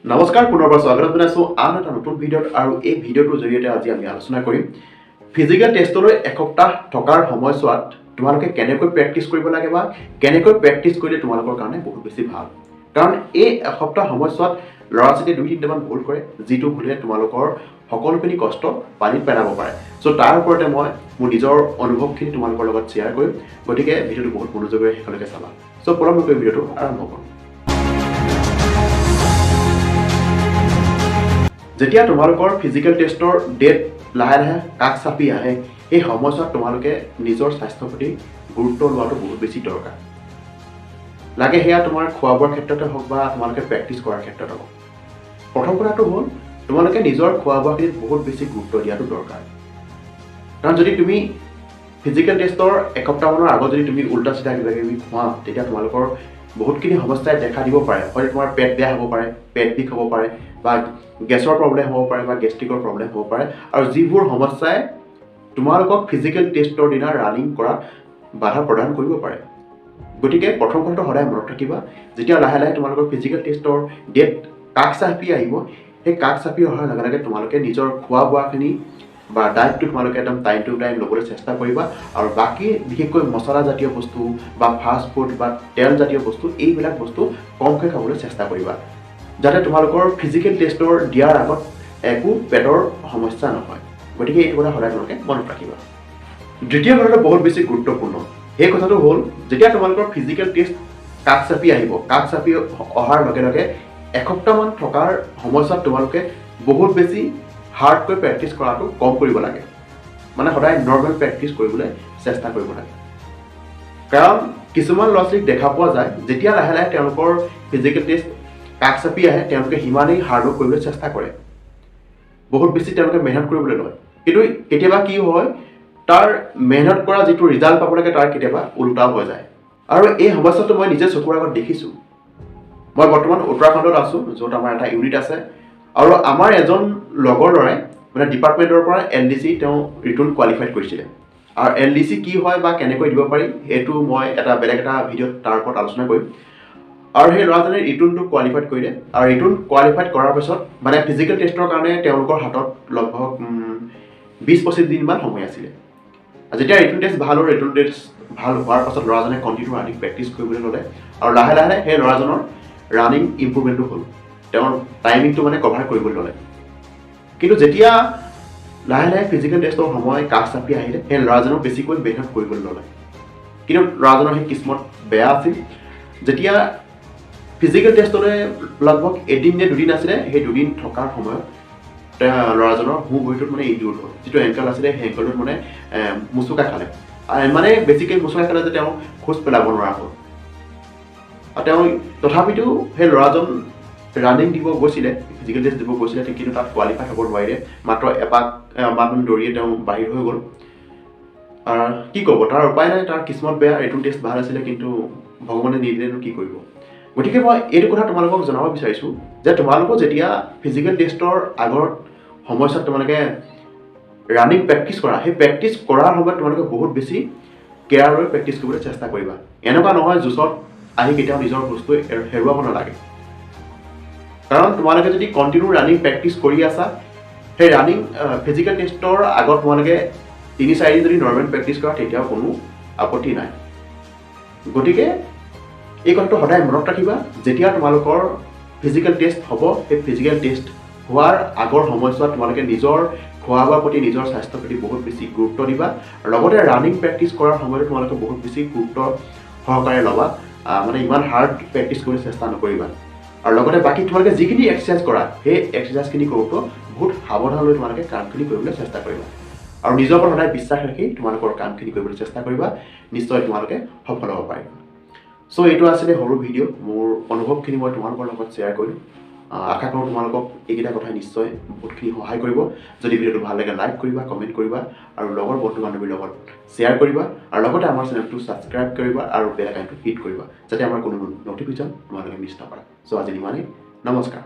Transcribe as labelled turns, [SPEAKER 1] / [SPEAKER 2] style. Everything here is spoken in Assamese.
[SPEAKER 1] নমস্কাৰ, পুনৰবাৰ স্বাগতম জনাইছোঁ আন এটা নতুন ভিডিঅ'ত। আৰু এই ভিডিঅ'টোৰ জৰিয়তে আজি আমি আলোচনা কৰিম ফিজিকেল টেষ্টলৈ এসপ্তাহ থকাৰ সময়ছোৱাত তোমালোকে কেনেকৈ প্ৰেক্টিচ কৰিব লাগে বা কেনেকৈ প্ৰেক্টিচ কৰিলে তোমালোকৰ কাৰণে বহুত বেছি ভাল। কাৰণ এই এসপ্তাহ সময়ছোৱাত ল'ৰা ছোৱালীয়ে দুই তিনিটামান ভুল কৰে, যিটো ভুলে তোমালোকৰ সকলোখিনি কষ্ট পানীত পেলাব পাৰে। চ' তাৰ ওপৰতে মই মোৰ নিজৰ অনুভৱখিনি তোমালোকৰ লগত শ্বেয়াৰ কৰিম। গতিকে ভিডিঅ'টো বহুত মনোযোগেৰে শেষলৈকে চাবা। চ' পলম নকৰি ভিডিঅ'টো আৰম্ভ কৰোঁ। যেতিয়া তোমালোকৰ ফিজিকেল টেষ্টৰ ডেট লাহে লাহে কাষ চাপি আহে, সেই সময়ছোৱাত তোমালোকে নিজৰ স্বাস্থ্যৰ প্ৰতি গুৰুত্ব লোৱাটো বহুত বেছি দৰকাৰ লাগে। সেয়া তোমাৰ খোৱা বোৱাৰ ক্ষেত্ৰতে হওক বা তোমালোকে প্ৰেক্টিচ কৰাৰ ক্ষেত্ৰতে হওক। প্ৰথম কথাটো হ'ল, তোমালোকে নিজৰ খোৱা বোৱাখিনিত বহুত বেছি গুৰুত্ব দিয়াটো দৰকাৰ। কাৰণ যদি তুমি ফিজিকেল টেষ্টৰ এসপ্তাহমানৰ আগত যদি তুমি উল্টা চিধা কিবা কিবি খোৱা, তেতিয়া তোমালোকৰ বহুতখিনি সমস্যাই দেখা দিব পাৰে। হয়তো তোমাৰ পেট বেয়া হ'ব পাৰে, পেট বিষ হ'ব পাৰে, বা গেছৰ প্ৰব্লেম হ'ব পাৰে, বা গেষ্ট্ৰিকৰ প্ৰব্লেম হ'ব পাৰে। আৰু যিবোৰ সমস্যাই তোমালোকক ফিজিকেল টেষ্টৰ দিনা ৰানিং কৰাত বাধা প্ৰদান কৰিব পাৰে। গতিকে প্ৰথম কথাটো সদায় মনত ৰাখিবা, যেতিয়া লাহে লাহে তোমালোকৰ ফিজিকেল টেষ্টৰ ডেট কাষ চাপি আহিব, সেই কাষ চাপি অহাৰ লগে লগে তোমালোকে নিজৰ খোৱা বোৱাখিনি বা ডায়েটটো তোমালোকে একদম টাইম টু টাইম ল'বলৈ চেষ্টা কৰিবা। আৰু বাকী বিশেষকৈ মছলাজাতীয় বস্তু বা ফাষ্ট ফুড বা তেলজাতীয় বস্তু, এইবিলাক বস্তু কমকৈ খাবলৈ চেষ্টা কৰিবা, যাতে তোমালোকৰ ফিজিকেল টেষ্টৰ দিয়াৰ আগত একো পেটৰ সমস্যা নহয়। গতিকে এইটো কথা সদায় তোমালোকে মনত ৰাখিবা। দ্বিতীয় কথাটো বহুত বেছি গুৰুত্বপূৰ্ণ। সেই কথাটো হ'ল, যেতিয়া তোমালোকৰ ফিজিকেল টেষ্ট কাষ চাপি আহিব, কাষ চাপি অহাৰ লগে লগে এসপ্তাহমান থকাৰ সময়ছোৱাত তোমালোকে বহুত বেছি হাৰ্ডকৈ প্ৰেক্টিচ কৰাটো কম কৰিব লাগে। মানে সদায় নৰ্মেল প্ৰেক্টিচ কৰিবলৈ চেষ্টা কৰিব লাগে। কাৰণ কিছুমান ল'ৰা ছোৱালীক দেখা পোৱা যায়, যেতিয়া লাহে লাহে তেওঁলোকৰ ফিজিকেল টেষ্ট কাষ চাপি আহে, তেওঁলোকে সিমানেই হাৰ্ড ৱৰ্ক কৰিবলৈ চেষ্টা কৰে, বহুত বেছি তেওঁলোকে মেহনত কৰিবলৈ লয়। কিন্তু কেতিয়াবা কি হয়, তাৰ মেহনত কৰা যিটো ৰিজাল্ট পাব লাগে, তাৰ কেতিয়াবা ওলোটাও হৈ যায়। আৰু এই সমস্যাটো মই নিজে চকুৰ আগত দেখিছোঁ। মই বৰ্তমান উত্তৰাখণ্ডত আছোঁ, য'ত আমাৰ এটা ইউনিট আছে। আৰু আমাৰ এজন লগৰ ল'ৰাই মানে ডিপাৰ্টমেণ্টৰ পৰা এলডিচি তেওঁ ৰিটাৰ্ণ কোৱালিফাইড কৰিছিলে। আৰু এলডিচি কি হয় বা কেনেকৈ দিব পাৰি, সেইটো মই এটা বেলেগ এটা ভিডিঅ'ত তাৰ ওপৰত আলোচনা কৰিম। আৰু সেই ল'ৰাজনে ৰিটাৰ্ণটো কোৱালিফাইড কৰিলে। আৰু ৰিটাৰ্ণ কোৱালিফাইড কৰাৰ পিছত মানে ফিজিকেল টেষ্টৰ কাৰণে তেওঁলোকৰ হাতত লগভগ 20-25 দিনমান সময় আছিলে। যেতিয়া ৰিটাৰ্ণ টেষ্ট ভাল হ'ল, ৰিটাৰ্ণ টেষ্ট ভাল হোৱাৰ পাছত ল'ৰাজনে কণ্টিনিউ ৰানিং প্ৰেক্টিচ কৰিবলৈ ল'লে। আৰু লাহে লাহে সেই ল'ৰাজনৰ ৰানিং ইম্প্ৰুভমেণ্টো হ'ল, তেওঁৰ টাইমিংটো মানে কভাৰ কৰিবলৈ ল'লে। কিন্তু যেতিয়া লাহে লাহে ফিজিকেল টেষ্টৰ সময় কাষ চাপি আহিলে, সেই ল'ৰাজনেও বেছিকৈ মেহনত কৰিবলৈ ল'লে। কিন্তু ল'ৰাজনৰ সেই কিস্মত বেয়া আছিল, যেতিয়া ফিজিকেল টেষ্টলৈ লগভগ এদিন নে দুদিন আছিলে, সেই দুদিন থকাৰ সময়ত ল'ৰাজনৰ সোঁ ভৰিটোত মানে ইনজিউৰ্ড হ'ল। যিটো এংকেল আছিলে, সেই এংকেলটোত মানে মোচোকা খালে। আৰু ইমানেই বেছিকৈ মোচোকা খালে যে তেওঁ খোজ পেলাব নোৱাৰা হ'ল। আৰু তেওঁ তথাপিতো সেই ল'ৰাজন ৰানিং দিব গৈছিলে, ফিজিকেল টেষ্ট দিব গৈছিলে, কিন্তু তাত কোৱালিফাই হ'ব নোৱাৰিলে। মাত্ৰ এপাক মান দৌৰিয়ে তেওঁ বাহিৰ হৈ গ'ল। কি ক'ব, তাৰ উপায় নাই, তাৰ কিস্মত বেয়া। ৰিটাৰ্ণ টেষ্ট ভাল আছিলে, কিন্তু ভগৱানে নিদিলেনো কি কৰিব? গতিকে মই এইটো কথা তোমালোকক জনাব বিচাৰিছোঁ যে তোমালোকো যেতিয়া ফিজিকেল টেষ্টৰ আগৰ সময়ছোৱাত তোমালোকে ৰানিং প্ৰেক্টিচ কৰা, সেই প্ৰেক্টিচ কৰাৰ সময়ত তোমালোকে বহুত বেছি কেয়াৰ লৈ প্ৰেক্টিচ কৰিবলৈ চেষ্টা কৰিবা। এনেকুৱা নহয়, জোচত আহি কেতিয়াও নিজৰ বস্তু হেৰুৱাব নালাগে। কাৰণ তোমালোকে যদি কণ্টিনিউ ৰানিং প্ৰেক্টিচ কৰি আছা, সেই ৰানিং ফিজিকেল টেষ্টৰ আগত তোমালোকে 3-4 দিন যদি নৰ্মেল প্ৰেক্টিচ কৰা, তেতিয়াও কোনো আপত্তি নাই। গতিকে এই কথাটো সদায় মনত ৰাখিবা, যেতিয়া তোমালোকৰ ফিজিকেল টেষ্ট হ'ব, সেই ফিজিকেল টেষ্ট হোৱাৰ আগৰ সময়ছোৱাত তোমালোকে নিজৰ খোৱা বোৱাৰ প্ৰতি, নিজৰ স্বাস্থ্যৰ প্ৰতি বহুত বেছি গুৰুত্ব দিবা। লগতে ৰানিং প্ৰেক্টিচ কৰাৰ সময়তো তোমালোকে বহুত বেছি গুৰুত্ব সহকাৰে ল'বা। মানে ইমান হাৰ্ড প্ৰেক্টিচ কৰিবলৈ চেষ্টা নকৰিবা। আৰু লগতে বাকী তোমালোকে যিখিনি এক্সাৰচাইজ কৰা, সেই এক্সাৰচাইজখিনি কৰোঁতেও বহুত সাৱধান লৈ তোমালোকে কামখিনি কৰিবলৈ চেষ্টা কৰিবা। আৰু নিজৰ ওপৰত সদায় বিশ্বাস ৰাখি তোমালোকৰ কামখিনি কৰিবলৈ চেষ্টা কৰিবা, নিশ্চয় তোমালোকে সফল হ'ব পাৰিবা। চ' এইটো আছিলে সৰু ভিডিঅ', মোৰ অনুভৱখিনি মই তোমালোকৰ লগত শ্বেয়াৰ কৰিলোঁ। আশা কৰোঁ তোমালোকক এইকেইটা কথাই নিশ্চয় বহুতখিনি সহায় কৰিব। যদি ভিডিঅ'টো ভাল লাগে, লাইক কৰিবা, কমেণ্ট কৰিবা আৰু লগৰ বন্ধু বান্ধৱীৰ লগত শ্বেয়াৰ কৰিবা। আৰু লগতে আমাৰ চেনেলটো ছাবস্ক্ৰাইব কৰিবা আৰু বেল আইকনটো হিট কৰিবা, যাতে আমাৰ কোনো ন'টিফিকেশ্যন তোমালোকে মিছ নকৰা। চ' আজি ইমানেই, নমস্কাৰ।